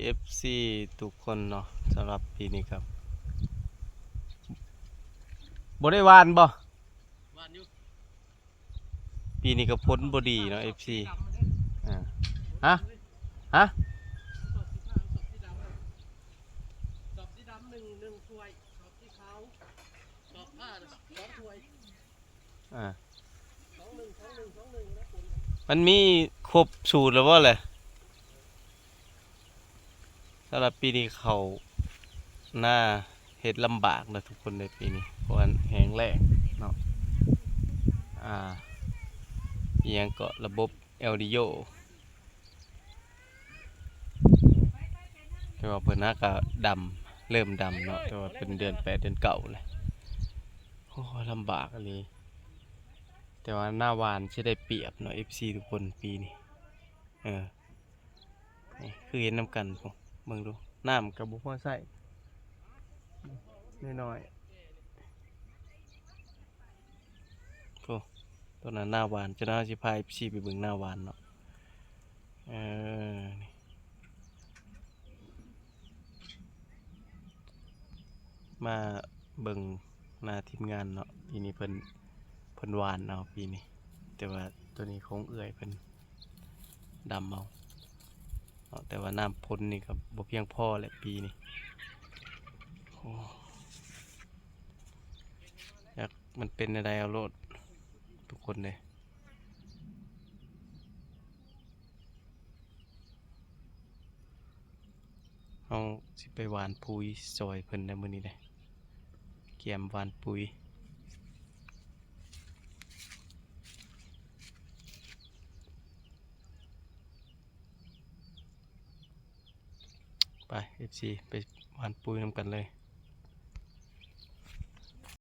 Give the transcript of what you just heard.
ເອັຟຊີທຸກຄົນເນາະ ສຳລັບປີນີ້ກໍບໍ່ໄດ້ຫວ່ານບໍ່? ຫວ່ານຢູ່. ປີນີ້ກໍຜົນບໍ່ດີເນາະ ເອັຟຊີ. ອ່າ ຮະ? ຮະ? ສອບສີຂາວ ສອບສີດຳ ສອບສີດຳໜຶ່ງ ໜຶ່ງຖ້ວຍ ສອບສີຂາວ ສອບຜ້າສອງຖ້ວຍ. ອ່າ ມັນມີຄົບສູດແລ້ວບໍ່ແຫຼະ? ສຳລັບປີນີ້ເຂົ້ານາເຮັດລຳບາກນະທຸກຄົນເດີ ປີນີ້ ເພາະວ່າແຫ້ງແລ້ງເນາະ. ອ່າ ອີ່ຫຍັງເກາະ ລະບົບ ເອລນີໂຍ ແຕ່ວ່າເພິ່ນຫາກະດຳ ເລີ່ມດຳເນາະ ແຕ່ວ່າເປັນເດືອນແປດເດືອນເກົ້າແຫຼະ. ໂອ້ ລຳບາກອີ່ຫຼີ ແຕ່ວ່ານາຫວ່ານຊິໄດ້ປຽບເນາະ ເອັຟຊີທຸກຄົນ ປີນີ້. ເອີ ນີ້ຄືເຫັນນຳກັນພຸ້ນ ເບິ່ງດູ ນ້ຳກໍບໍ່ພໍໃຊ້ ນ້ອຍໆ. ໂອ້ ຕອນນັ້ນນາຫວ່ານ ຈະນາຊິພາເອັຟຊີໄປເບິ່ງນາຫວ່ານເນາະ. ເອີ ນີ້ ມາເບິ່ງນາທີມງານເນາະ ປີນີ້ເພິ່ນ ເພິ່ນຫວ່ານເອົາປີນີ້ ແຕ່ວ່າໂຕນີ້ຂອງເອື້ອຍເພິ່ນ ດຳເອົາເນາະ ແຕ່ວ່ານ້ຳພົ້ນນີ້ກໍບໍ່ພຽງພໍແຫຼະປີນີ້. ໂອ້ ຈັກມັນເປັນແນວໃດເອົາໂລດທຸກຄົນເດ້. ເຮົາຊິໄປຫວ່ານປຸ໋ຍຊ່ອຍເພິ່ນໃນມື້ນີ້ເດ້ ກຽມຫວ່ານປຸ໋ຍ. ໄປ ເອັຟຊີ ໄປຫວ່ານປຸ໋ຍນຳກັນເລີຍ.